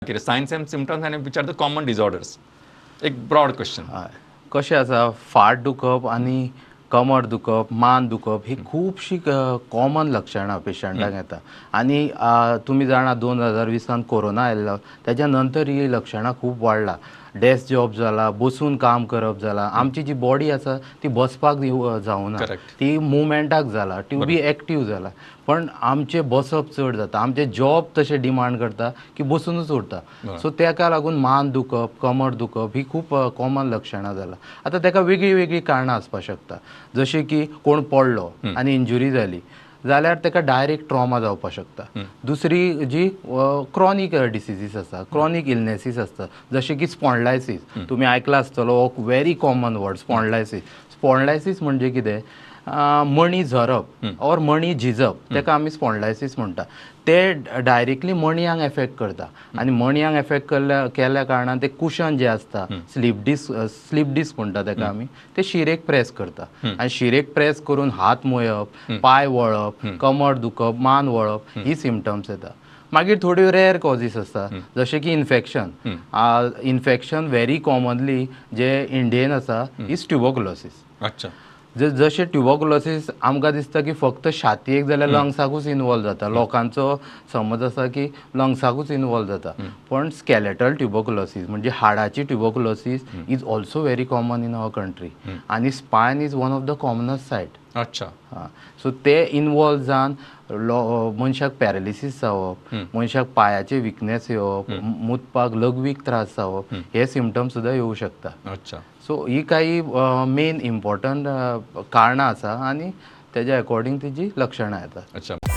कितें science and symptoms आनी which are the common disorders, एक ब्रॉड क्वेश्चन. हय, कशें आसा, फाट दुखप आनी कमर दुखप, मान दुखप ही खुबशीं कॉमन लक्षणां पेशंटाक येता. आनी तुमी जाणा, 2020 कोरोना आयल्लो, तेज्या नंतर ही लक्षणां खूब वाडला. डेस्क जॉब जाला, बसून काम करप जाला, आमची जी बॉडी आसा ती बसपाक जावना. ती मुवमेंटाक जाला, टू बी एक्टीव जाला, पण आमचें बसप चड जाता. आमचें जॉब तशें डिमांड करता की बसुनूच उरता. सो तेका लागून मान दुखप, कमर दुखप ही खूब कॉमन लक्षणां जाला. आतां तेका वेगळीं वेगळीं कारणां आसपाक शकता, जशें की कोण पडलो आनी इंजुरी जाली जाल्यार तेका डायरेक्ट ट्रॉमा जावपाक शकता. दुसरी जी क्रॉनीक डिसिजीस आसा, क्रॉनीक इलनेसीस आसता, जशें की स्पॉन्डलायसीस. तुमी आयकला आसतलो हो व्हेरी कॉमन वर्ड, स्पॉन्डलायसीस. स्पॉन्डलायसीस म्हणजे कितें? मणी झरप ऑर मणी झिजप, तेका आमी स्पॉन्डलायसीस म्हणटा. ते डायरेक्टली मणयांक एफेक्ट करता आनी मणयांक एफेक्ट केल्ल्या कारणान ते कुशन जे आसता, स्लीप डिस्क म्हणटा तेका आमी, ते शिरेक प्रेस करता आनी शिरेक प्रेस करून हात मोयप, पांय वळप, कमर दुखप, मान वळप ही सिमटम्स येता. मागीर थोड्यो रेअर कॉजीस आसता, जशें की इन्फेक्शन. इन्फेक्शन व्हेरी कॉमनली जे इंडियेन आसा is tuberculosis. जशें ट्युबरकुलोसीस आमकां दिसता की फक्त छातयेक जाल्यार लंग्साकूच इनवॉल्व जाता. लोकांचो समज आसा की लंग्साकूच इनवॉल्व जाता, पण स्केलेटल ट्युबरकुलोसीस म्हणजे हाडाची tuberculosis is also very common in our country आनी spine is one of the commonest site. हां, सो ते इनवॉल्व जावन मनशाक पॅरालिसीस जावप, मनशाक पांयाचे विकनेस येवप, मुतपाक लघवीक त्रास जावप, हे सिमटम्स सुद्दां येवं शकता. सो ही काही मेन इम्पॉर्टंट कारणां आसा आनी तेज्या अकॉर्डिंग तेजी लक्षणां येता.